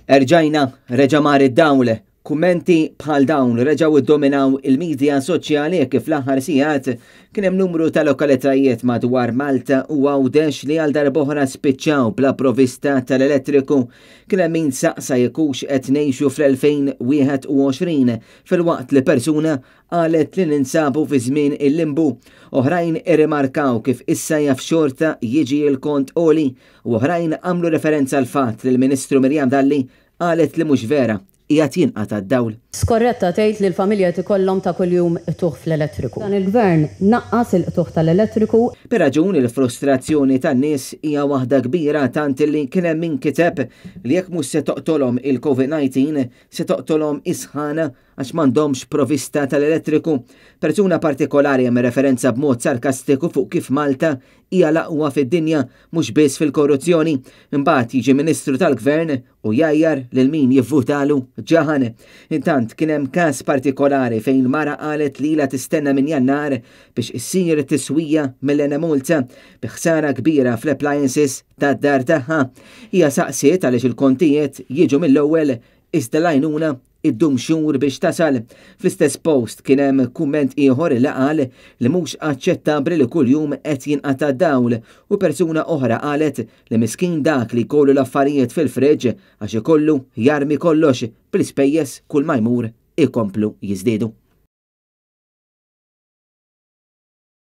Erġajna, reġa' mar id-dawl. Kummenti bħal dawn reġgħu ddominaw il-midja soċjali hekk kif fl-aħħar sigħat kien hemm numru ta' lokalitajiet madwar Malta u Għawdex li għal darb'oħra spiċċaw bla provista tal-elettriku. Kien hemm min saqsa jekk hux qed ngħixu fl-2021 filwaqt li persuna qalet li ninsabu fi żmien il-limbu. Oħrajn irrimarkaw kif issa jaf xorta jiġi l-kont għoli u oħrajn għamlu referenza għall-fatt li l-Ministru Miriam Dalli qalet li mhux vera qiegħed jinqata' d-dawl. Skorretta tgħid li l-familja qed ikollhom ta' kuljum qtugħ fl-elettriku. Dan il-Gvern naqqas il-qtugħ tal-elettriku. Bir-raġun il-frustrazzjoni tan-nies hija waħda kbira tant li kien hemm min kiteb li jekk mhux se toqtolhom il-Covid 19 se toqtolhom is-sħana għax m'għandhomx provista tal-elettriku. Persuna partikolari għamel referenza b'mod sarkastiku fuq kif Malta hija l-aqwa fid-dinja mhux biss fil-korruzzjoni. Imbagħad jiġi Ministru tal-Gvern u jgħajjar lil min jivvutalu ġaħan. Intant kien hemm każ partikolari fejn mara qalet li ilha tistenna minn Jannar biex issir tiswija mill-Enemalta bi ħsara kbira fl-appliances tad-dar tagħha. Hija saqsiet għaliex il-kontijiet jiġu mill-ewwel iżda l-għajnuna iddum xhur biex tasal. Fl-istess post kien hemm kumment ieħor li qal li mhux aċċettabbli li kuljum qed jinqata' d-dawl u persuna oħra qalet li miskin dak li jkollu l-affarijiet fil-fridge għax ikollu jarmi kollox bl-ispejjeż kull ma jmur ikomplu jiżdiedu.